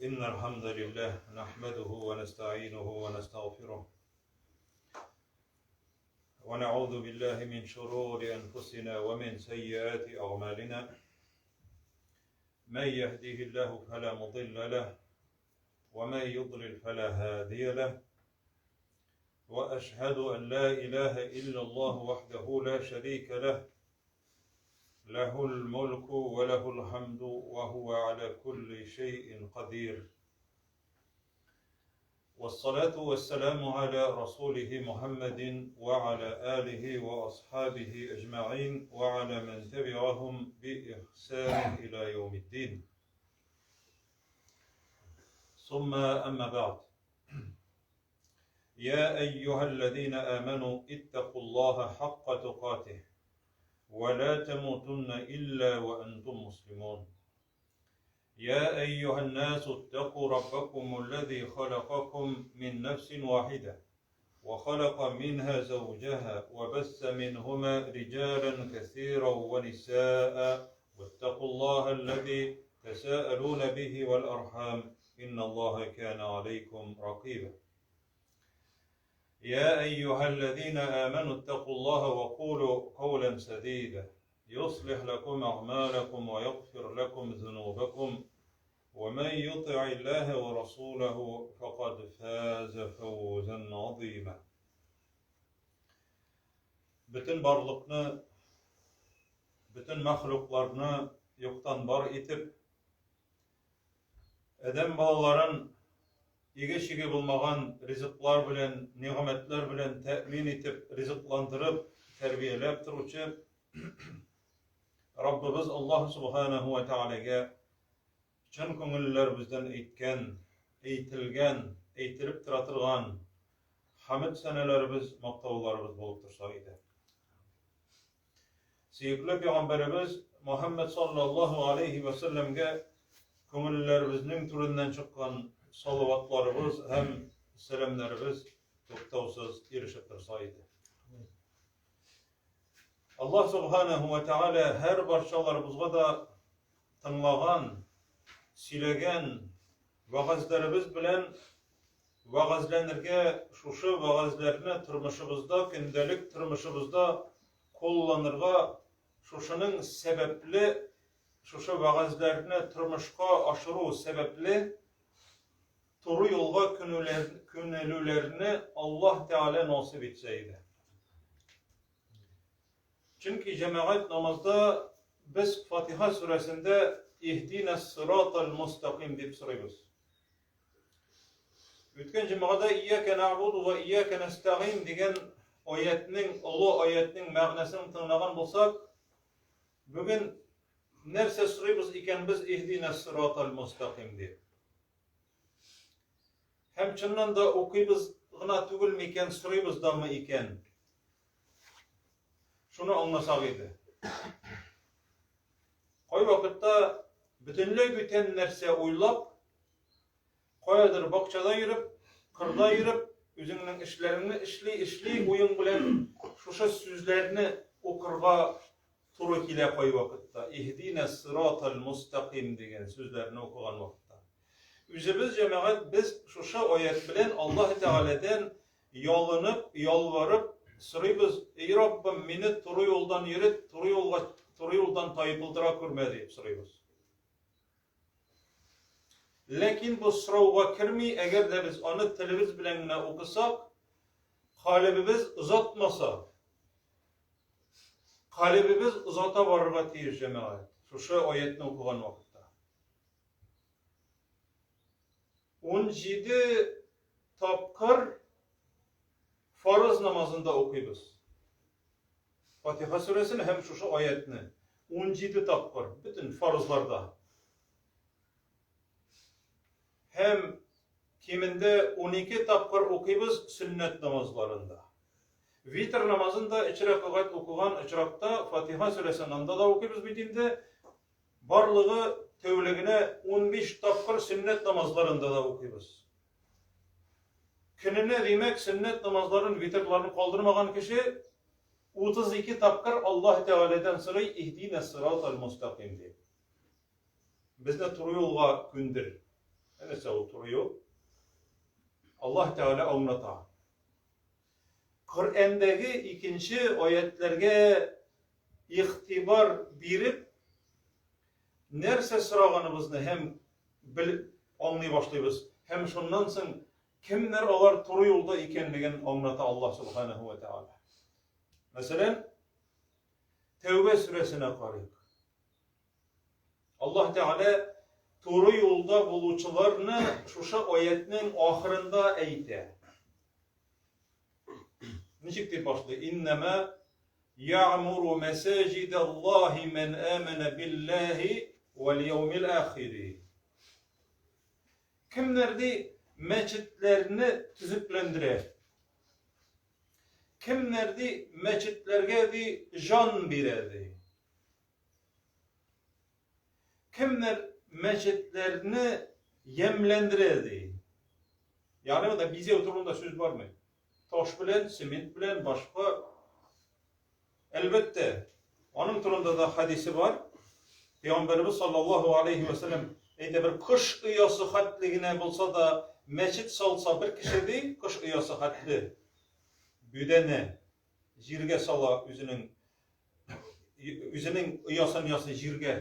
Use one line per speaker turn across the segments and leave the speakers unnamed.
إن الحمد لله نحمده ونستعينه ونستغفره ونعوذ بالله من شرور أنفسنا ومن سيئات أعمالنا من يهديه الله فلا مضل له ومن يضلل فلا هادي له وأشهد أن لا إله إلا الله وحده لا شريك له له الملك وله الحمد وهو على كل شيء قدير والصلاة والسلام على رسوله محمد وعلى آله وأصحابه أجمعين وعلى من تبعهم بإحسان إلى يوم الدين ثم أما بعد يا أيها الذين آمنوا اتقوا الله حق تقاته ولا تموتن إلا وأنتم مسلمون يا أيها الناس اتقوا ربكم الذي خلقكم من نفس واحدة وخلق منها زوجها وبث منهما رجالا كثيرا ونساء واتقوا الله الذي تساءلون به والأرحام إن الله كان عليكم رقيبا يا أيها الذين آمنوا اتقوا الله وقولوا قولا سديدا يصلح لكم أعمالكم ويغفر لكم ذنوبكم ومن يطع الله ورسوله فقد فاز فوزا عظيما Бөтен барлыкны, бөтен мәхлукларны юктан бар итеп, адәм балаларын иге-чиге булмаган ризыклар белән, нигъмәтләр белән тәэмин итеп, ризыкландырып, тәрбияләп торучы Раббыбыз Аллаһ Субханаһу ва Тәгаләгә чын күңелләребездән әйткән, әйтелгән, әйтелеп тора торган хәмд сәнәләребез, мактауларыбыз булып торса иде. Сөекле пәйгамбәребез Мухаммад саллаллаһу алейхи ва сәлләмгә күңелләребезнең түреннән чыккан салаватларыбыз һәм сәламнәребез туктаусыз ирешеп торса иде. Аллаһ Субханаһу ва Тааля һәр барчаларыбызга да тыңлаган, сөйләгән вәгазьләребез белән вәгазьләнергә, шушы вәгазьләрне тормышыбызда, көндәлек тормышыбызда кулланырга, шушының сәбәпле, шушы вәгазьләрне тормышка ашыру сәбәпле туры юлга күнелүләрне Аллаһ Тәгалә насыйп итсә иде. Чөнки җәмәгать намазда без Фатиха сүрәсендә Иһдина сиратал мустаким дип сорыйбыз. Үткән җомгада Ияка нәгъбуду ва ияка нәстәгыйн дигән аятның, олы аятның мәгънәсен тыңлаган булсак, бүген нәрсә сорыйбыз икән без Иһдина сиратал мустаким дип? Һәм чыннан да укыйбыз гына түгел микән, сорыйбыз дамы икән? Шуны аңласак иде. Кайвакытта бөтенләй бүтән нәрсә уйлап, каядыр бакчада йөреп, кырда йөреп, үзеңнең эшләреңне эшли-эшли уең белән шушы сүзләрне укырга туры килә кайвакытта. Иһдина сиратал мустаким дигән сүзләрне укыган вакытта. Үзебез җәмәгать без шушы аят белән Аллаһ Тәгаләдән ялынып, ялварып сорыйбыз, Эй Раббым, мине туры юлдан йөрет, туры юлга, туры юлдан тайпылдыра күрмә дип сорыйбыз. Ләкин бу сорауга керми, әгәр дә без аны телебез белән генә укысак, калебебез озатмаса, калебебез озата барырга тиеш, җәмәгать, шушы аятны укыган вакытта. 17 тапкыр фарыз намазында укыйбыз. Фатиха сүрәсен һәм шушы аятны 17 тапкыр бөтен фарызларда. Һәм кимендә 12 тапкыр укыйбыз сөннәт намазларында. Витр намазын да өч рәкәгать укыган очракта Фатиха сүрәсен анда да укыйбыз бит инде. Барлыгы тәүлегенә 15 тапкыр сөннәт намазларында да укыйбыз. Көненә, димәк, сөннәт намазларын, витрларын калдырмаган кеше 32 тапкыр Аллаһ Тәгаләдән сорый, Иһдина сиратал мустаким дип. Безне туры юлга күндер. Нәрсә ул туры юл? Аллаһ Тәгалә аңлата. Коръәндәге икенче аятләргә игътибар биреп, нәрсә сораганыбызны һәм белеп аңлый башлыйбыз. Һәм шуннан соң кемнәр алар туры юлда икәнлеген аңлата Аллаһ Субханаһу ва Тәгалә. Мәсәлән, Тәүбә сүрәсенә карыйк. Аллаһ Тәгалә туры юлда булучыларны шушы аятның ахырында әйтә. Ничек дип башлый? Иннәмә я'муру мәсаҗидаллаһи ман амана биллаһи вал яумил ахири. Кемнәр ди мәчетләрне төзекләндерә? Кемнәр ди мәчетләргә ди җан бирә ди? Кемнәр мәчетләрне ямьләндерә ди. Ягъни монда бизәү турында сүз бармый. Таш белән, цемент белән, башка. Әлбәттә, аның турында да хәдисе бар. Пәйгамбәребез саллаллаһу алейхи ва сәлләм әйтә, бер кош оясы хәтле генә булса да мәчет салса бер кеше ди, кош оясы хәтле бүдәнә җиргә сала үзенең үзенең оясын ясый җиргә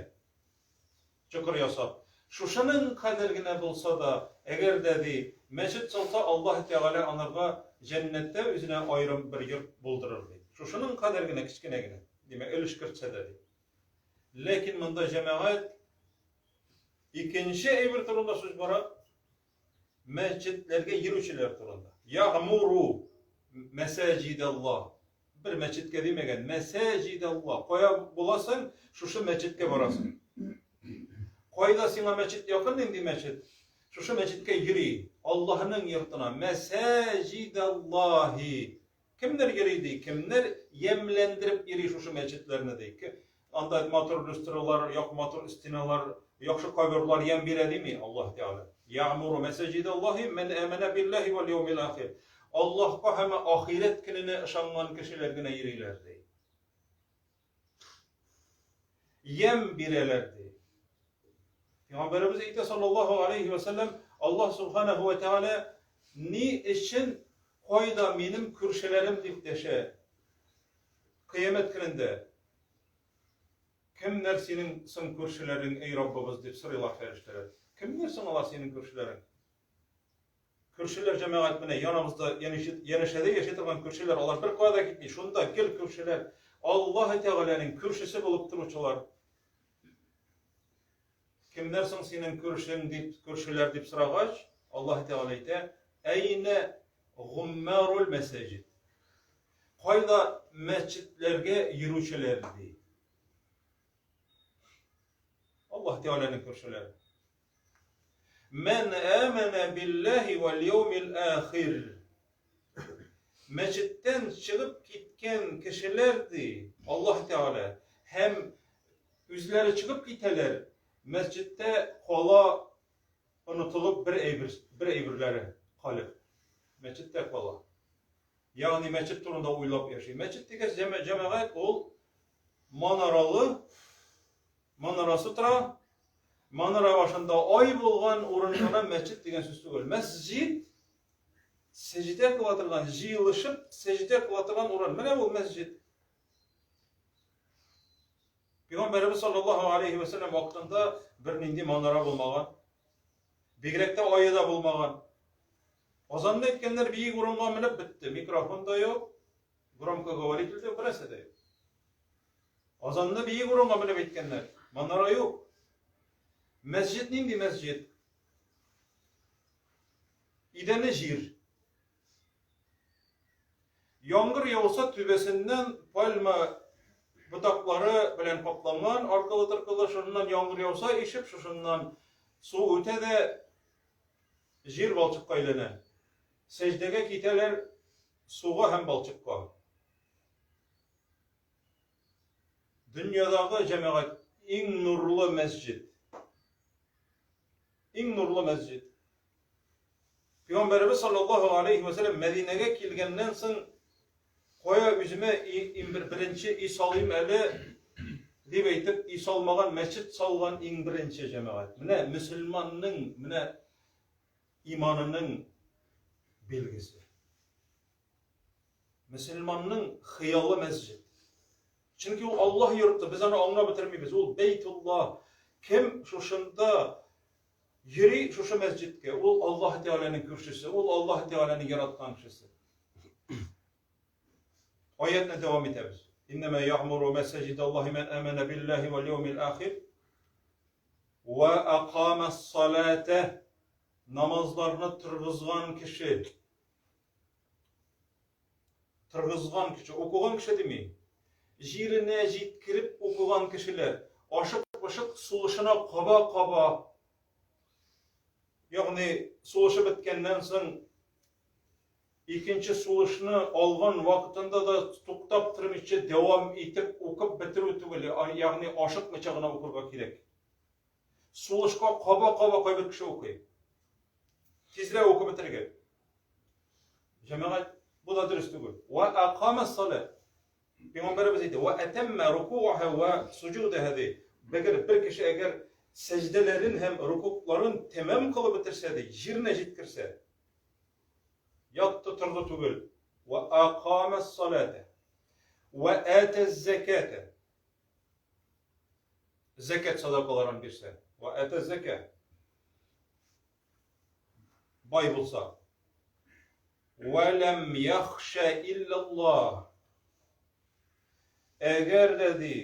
чокыр ясап. Шушының кадәр генә булса да, әгәр дә ди, мәчет салса, Аллаһ Тәгалә анарга җәннәттә үзенә аерым бер йорт булдырыр ди. Шушының кадәр генә, кечкенә генә, димәк, өлеш кертсә дә ди. Ләкин монда җәмәгать икенче әйбер турында сүз бара. Мәчетләргә йөрүчеләр турында. Ягъмуру мәсаҗидаллаһ. Бер мәчеткә димәгән, мәсаҗидаллаһ. Кая буласың, шушы мәчеткә барасың. Кайда сиңа мәчет якын, нинди мәчет? Шушы мәчеткә йөри. Аллаһның йортына. Мәсаҗидаллаһи. Кемнәр йөри ди, кемнәр ямьләндереп йөри шушы мәчетләрне ди. Анда матур люстралар, як матур стеналар, яхшы коверлар ямь бирә дими Аллаһ Тәгалә. Ягъмуру мәсаҗидаллаһи ман амана биллаһи вал яумил ахир. Аллаһка һәм ахирәт көненә ышанган кешеләр генә йөриләр ди. Ямь бирәләр ди. Пәйгамбәребез әйтә саллаллаһу алейхи ва саллям, Аллаһ субханаһу ва тааля ни өчен кайда минем күршеләрем дип дәшә? Кыямәт көнендә кемнәр синең соң күршеләрең, эй Раббыбыз дип сорыйлар фәрештәләр. Кемнәр соң алар синең күршеләрең? Күршеләр җәмәгать менә яныбызда янәшәдә яши торган күршеләр, алар бер кая да китми, шунда гел күршеләр. Аллаһ Тәгаләнең күршесе булып торучылар. Кемнәр соң синең күршең дип, күршеләр дип сорагач, Аллаһ Тәгалә әйтә, Әйнә гуммарул мәсәҗид. Кайда мәчетләргә йөрүчеләр ди. Аллаһ Тәгаләнең күршеләре. Мән әмәнә билләһи вәл яумил ахир. Мәчеттән чыгып киткән кешеләр ди, Аллаһ Тәгалә һәм үзләре чыгып китәләр, мәсҗидтә кала онытылып бер әйбер, бер әйберләре калып. Мәчеттә кала. Ягъни мәчет турында уйлап яши. Мәчет дигәч, җәмәгать ул манаралы Манарасы тора. Манара башында ай булган урын гына мәчет дигән сүз түгел. Мәсҗид сәҗдә кыла торган, җыелышып сәҗдә кыла торган урын. Менә ул мәсҗид. Пәйгамбәребез саллаллаһу алейхи ва саллям вакытында бернинди манара булмаган. Бигрәк тә ае да булмаган. Азанны әйткәннәр биек урынга менеп бетте. Микрофон да юк, громкоговоритель дә юк, бернәрсә дә юк. Азанны биек урынга менеп әйткәннәр. Манара юк. Мәсҗид нинди мәсҗид? Идәне җир. Яңгыр яуса түбәсеннән пальма ботаклары белән капланган, аркылы-торкылы, шуннан яңгыр яуса ишеп, шушыннан су үтә дә җир балчыкка әйләнә. Сәҗдәгә китәләр суга һәм балчыкка. Дөньядагы җәмәгать иң нурлы мәсҗид. Иң нурлы мәсҗид. Пәйгамбәребез саллаллаһу алейхи ва сәлләм Мәдинәгә килгәннән соң кая үземә иң бер беренче өй салыйм әле дип әйтеп, өй салмаган, мәчет салган иң беренче җәмәгать. Менә мөселманның менә. иманының билгесе. Мөселманның хыялы мәсҗид. Чөнки ул Аллаһ йорты, без аны аңлап бетермибез. Ул Бәйтуллаһ. Кем шушында йөри, шушы мәсҗидкә, ул Аллаһ Тәгаләнең күршесе, ул Аллаһ Тәгаләнең яраткан кешесе. Аятны дәвам итәбез. Иннәмә ягъмуру мәсаҗидаллаһи ман амана биллаһи вал яумил ахир ва акама ссалата намазларны торгызган кеше. Торгызган кеше, укыган кеше дими. Җиренә җиткереп укыган кешеләр, ашык-пошык сулышына каба-каба, ягъни сулышы беткәннән соң икенче сулышны алган вакытында да туктап тормыйча дәвам итеп укып бетерү түгел, ягъни ашыкмыйча гына укырга кирәк. Сулышка каба-каба кайбер кеше укый. Тизрәк укып бетерергә. Җәмәгать, бу да дөрес түгел. Ва акама салат. Пәйгамбәребез әйтә, ва атамма рукуаха ва суҗудаха ди. Бәгәр бер кеше әгәр сәҗдәләрен һәм рукукларын тәмам кылып бетерсә ди, җиренә җиткерсә, ятты торды түгел. Ва акама салата. Ва ата заката. Зәкәт садакаларын бирсә. Ва ата зәкә. Бай булса. Ва лам яхша иллаллаһ. Әгәр дә ди,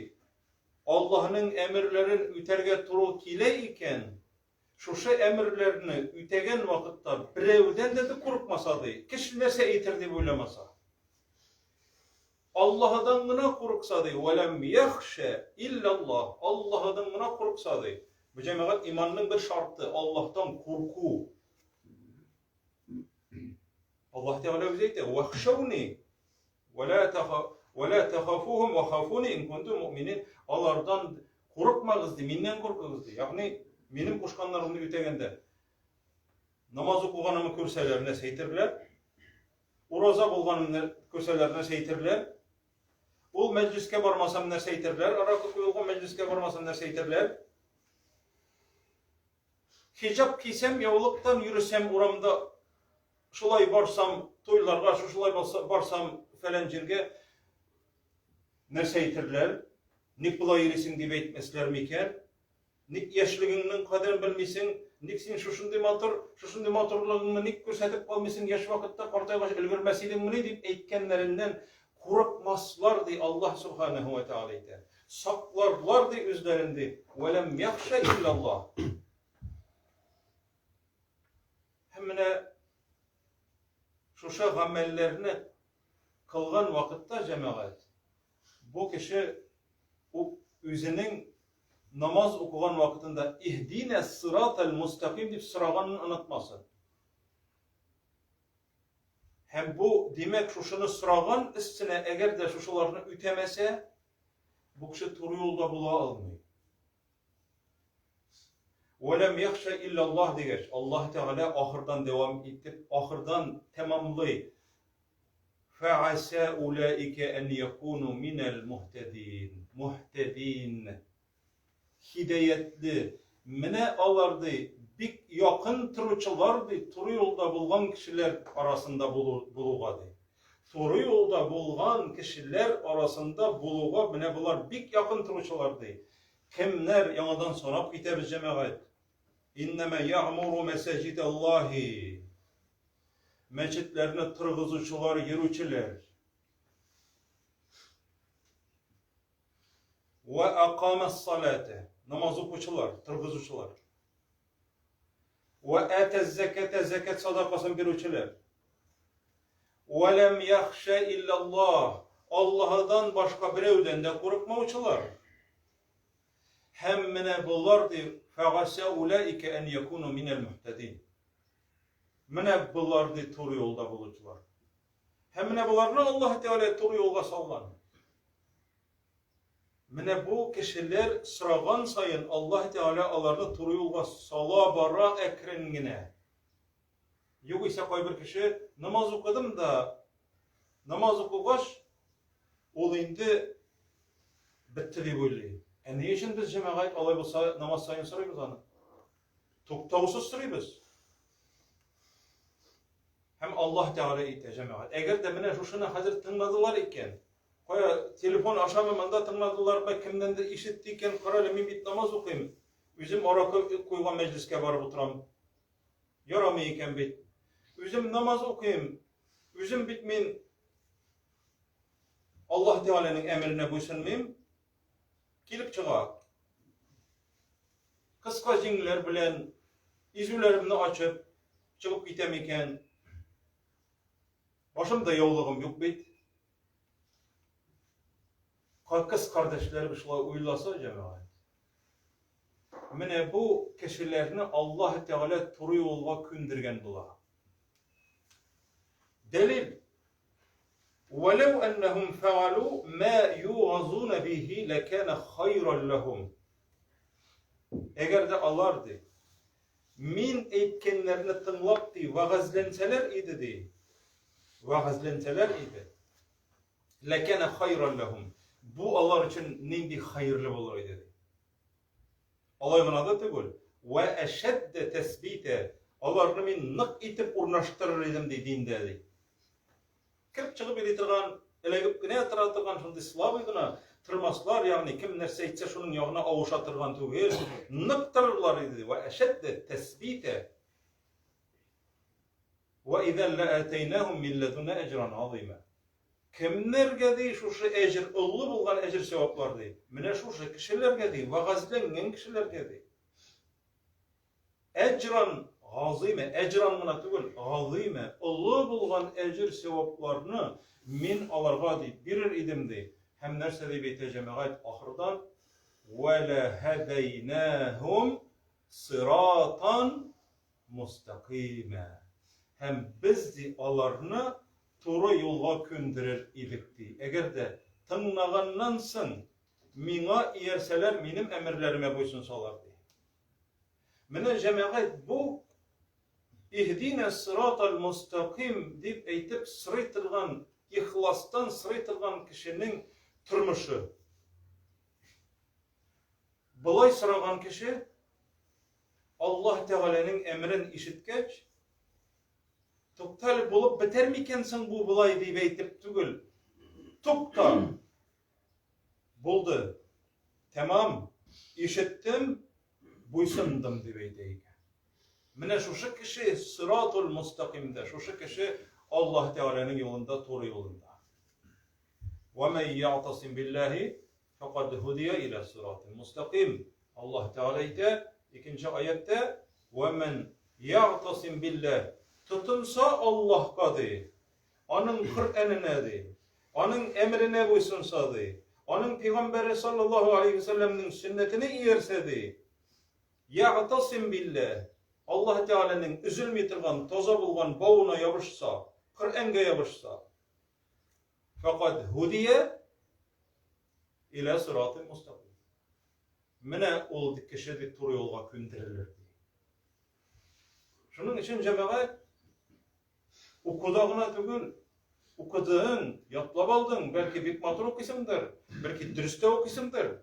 Аллаһның әмерләрен үтәргә туры килә икән, шушы әмерләрне үтәгән вакытта берәүдән дә курыкмаса ди, кеше нәрсә әйтер дип уйламаса. Аллаһыдан гына курыкса ди, вәләм яхшә илляллаһ. Аллаһыдан гына курыкса ди. Бу җәмәгать иманның бер шарты, Аллаһтан курку. Аллаһ Тәгалә үзе әйтә, "Вахшауни вә ла тахафухум ва хафуни ин кунтум муъминин." Алардан курыкмагыз ди, миннән куркыгыз ди. Ягъни минем кушканнарымны үтәгәндә намаз укыганымны күрсәләр, нәрсә әйтерләр? Ураза булганымны күрсәләр, нәрсә әйтерләр? Ул мәҗлескә бармасам, нәрсә әйтерләр? Аракы куелган мәҗлескә бармасам, нәрсә әйтерләр? Хиҗап кисәм, яулыктан йөресәм урамда, шулай барсам туйларга, шушылай барсам фәлән җиргә, нәрсә әйтерләр? Ник болай йөрисең дип әйтмәсләр микән? Ник яшьлегеңнең кадерен белмисең? Ник син шушындый матур, шушындый матурлыгыңны ник күрсәтеп калмыйсың яшь вакытта, картайгач өлгермәс идеңмени дип әйткәннәреннән курыкмаслар, ди Аллаһ Субханаһу ва Тааля әйтә. Сакларлар ди үзләрен ди. Ва лам яхша иллаллаһ. Һәм менә шушы гамәлләрне кылган вакытта җәмәгать бу кеше үзенең намаз укыган вакытында иһдинә сиратал мустаким дип сораганын онытмасын. Һәм бу, димәк, шушыны сораган өстенә, әгәр дә шушыларны үтәмәсә, бу кеше туры юлда була алмый. Вәләм яхша иллаллаһ дигәч, Аллаһ Тәгалә ахырдан дәвам итеп, ахырдан тәмамлый. Фәаса улаика ан якуну минәл муһтадин. Муһтадин. Һидаятле. Менә алар ди, бик якын торучылар ди, туры юлда булган кешеләр арасында булуга ди. Туры юлда булган кешеләр арасында булуга менә болар бик якын торучылар ди. Кемнәр яңадан санап китәбез җәмәгать? Иннәмә ягъмуру мәсаҗидаллаһи. Мәчетләрне торгызучылар, йөрүчеләр. Вә акама салата. Намаз укучылар, торгызучылар. Вә атә зәкәтә, зәкәт садакасын бирүчеләр. Вә ләм яхша иллаллаһ. Аллаһыдан башка берәүдән дә курыкмаучылар. Һәм менә болар ди, фәгасә улаика ан якуну минәл муһтадин. Менә болар ди туры юлда булучылар. Һәм менә боларны Аллаһ Тәгалә туры юлга салган. Менә бу кешеләр сораган саен Аллаһ Тәгалә аларны туры юлга сала бара әкрен генә. Югыйсә кайбер кеше намаз укыдым да, намаз укыгач, ул инде бетте дип уйлый. Ә ни өчен без җәмәгать алай булса намаз саен сорыйбыз аны? Туктаусыз сорыйбыз. Һәм Аллаһ Тәгалә әйтә, җәмәгать, әгәр дә менә шушыны хәзер тыңладылар икән, кая телефон ашамы монда тыңладылармы, кемнәндер ишетте икән, кара әле, мин бит намаз укыйм, үзем аракы куйган мәҗлескә барып утырам. Ярамый икән бит. Үзем намаз укыйм, үзем бит мин Аллаһ Тәгаләнең әмеренә буйсынмыйм. Килеп чыга. Кыска җиңнәр белән изүләремне ачып чыгып китәм икән. Башымда яулыгым юк бит. Кыз кардәшләрем шулай уйласа, җәмәгать. Менә бу кешеләрне Аллаһ Тәгалә туры юлга күндергән була. Дәлил. Вәләү әннәһум фәалу ма югазуна бихи ләкәнә хайран ләһум. Әгәр дә алар ди, мин әйткәннәрне тыңлап ди, вәгазьләнсәләр иде ди, вәгазьләнсәләр иде. Ләкәнә хайран ләһум. Бу алар өчен нинди хәерле булыр иде ди. Алай гына да түгел, вә әшәддә тәсбитә. Аларны мин нык итеп урнаштырыр идем ди диндә ди. Кереп чыгып йөри торган, эләгеп кенә тора торган шундый слабый гына тормаслар, ягъни кем нәрсә әйтсә шуның ягына авыша торган түгел, нык торырлар иде. Вә әшәддә тәсбитә. Вә изән ләәтәйнәһум мин ләдүнә әҗран азыйма. Кемнәргә ди шушы әҗер, олы булган әҗер саваплар ди? Менә шушы кешеләргә ди, вәгазьләнгән кешеләргә ди. Әҗран газыймә, әҗран гына түгел, газыймә, олы булган әҗер савапларны мин аларга ди бирер идем ди. Һәм нәрсә дип әйтә җәмәгать ахырдан? Вә ләһәдәйнәһум сиратан мустакыймә. Һәм без ди аларны туры юлга күндерер идек ди. Әгәр дә тыңлаганнан соң миңа иярсәләр, минем әмерләремә буйсынсалар ди. Менә җәмәгать бу Иһдина сиратал мустаким дип әйтеп сорый торган, ихластан сорый торган кешенең тормышы. Болай сораган кеше Аллаһ Тәгаләнең әмерен ишеткәч, туктале, булып бетәр микән соң бу болай дип әйтеп түгел. Тукта. Булды. Тәмам. Ишеттем, буйсындым дип әйтә икән. Менә шушы кеше сиратул мустакимдә, шушы кеше Аллаһ Тәгаләнең юлында, туры юлында. Ва ман я'тасим биллаһи факад һудия иля сиратин мустаким. Аллаһ Тәгалә әйтә, икенче аятта, Ва ман я'тасим биллаһ, тотынса Аллаһка ди, Аның Коръәненә ди, Аның әмеренә буйсынса ди, Аның пәйгамбәре саллаллаһу алейһи ва сәлләмнең сөннәтенә иярсә ди, Я'тасим билләһ, Аллаһ Тәгаләнең өзелми торган, таза булган бавына ябышса, Коръәнгә ябышса, факад һудия иля сиратын мустаким. Менә ул кеше дип туры юлга күндерелер ди. Шуның өчен җәмәгать Укуда гына түгел, укыдың, ятлап алдың, бәлки бик матур укыйсыңдыр, бәлки дөрес тә укыйсыңдыр.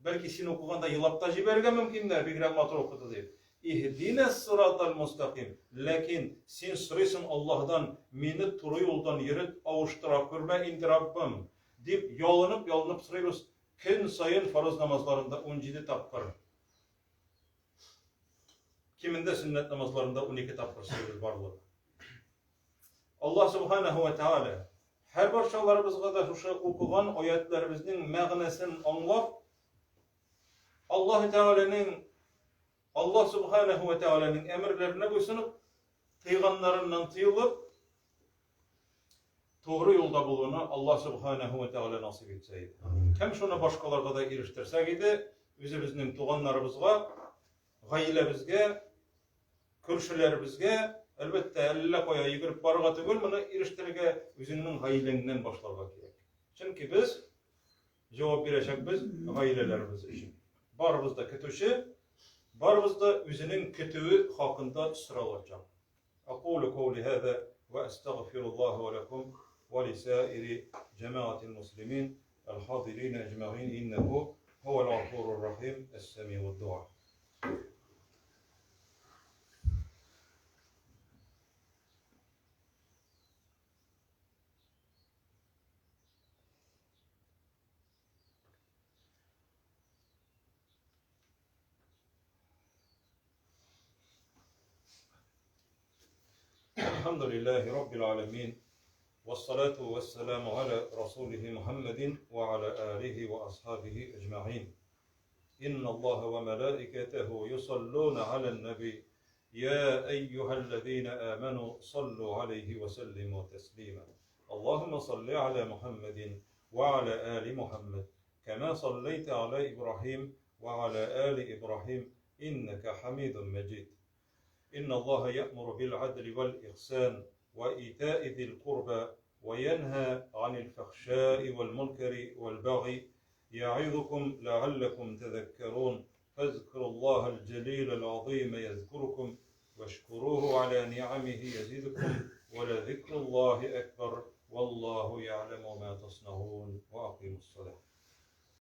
Бәлки син укыганда елап та җибәрергә мөмкиннәр, бигрәк матур укыды дип. Иһдина сиратал мустаким. Ләкин син сорыйсың Аллаһдан, мине туры юлдан йөрет, авыштыра күрмә инде, Раббым, дип ялынып-ялынып сорыйбыз көн саен фарыз намазларында 17 тапкыр. Кимендә сөннәт намазларында 12 тапкыр сорыйбыз барлыгы. Аллаһ субханаһу ва тааля һәр барчаларыбызга да шушы укыган аятларыбызның мәгънәсен аңлап, Аллаһ Тәгаләнең Аллаһ субханаһу ва тәгаләнең әмерләренә буйсынып, тыйганнарыннан тыелып, тугры юлда булуны Аллаһ Субханаһу ва Тәгалә насыйп итсә иде. Һәм шуны башкаларга да ирештерсәк иде, үзебезнең туганнарыбызга, гаиләбезгә, күршеләребезгә, әлбәттә, әллә кая йөгереп барырга түгел, моны ирештерергә үзеңнең гаиләңнән башларга кирәк. Чөнки без җавап бирәчәкбез гаиләләребез өчен. Барыбыз да көтүче, барыбыз да үзенең көтүе хакында соралачак. أقول قولي هذا وأستغفر الله ولكم ولسائر جماعة المسلمين الحاضرين أجمعين إنه هو الغفور الرحيم السميع الدعاء. الحمد لله رب العالمين والصلاة والسلام على رسوله محمد وعلى آله وأصحابه أجمعين إن الله وملائكته يصلون على النبي يا أيها الذين آمنوا صلوا عليه وسلموا تسليما اللهم صل على محمد وعلى آل محمد كما صليت على إبراهيم وعلى آل إبراهيم إنك حميد مجيد إن الله يأمر بالعدل والإحسان وإيتاء ذي القربى وينهى عن الفحشاء والمنكر والبغي يعظكم لعلكم تذكرون فاذكروا الله الجليل العظيم يذكركم واشكروه على نعمه يزدكم ولذكر الله أكبر والله يعلم ما تصنعون وأقيموا الصلاة.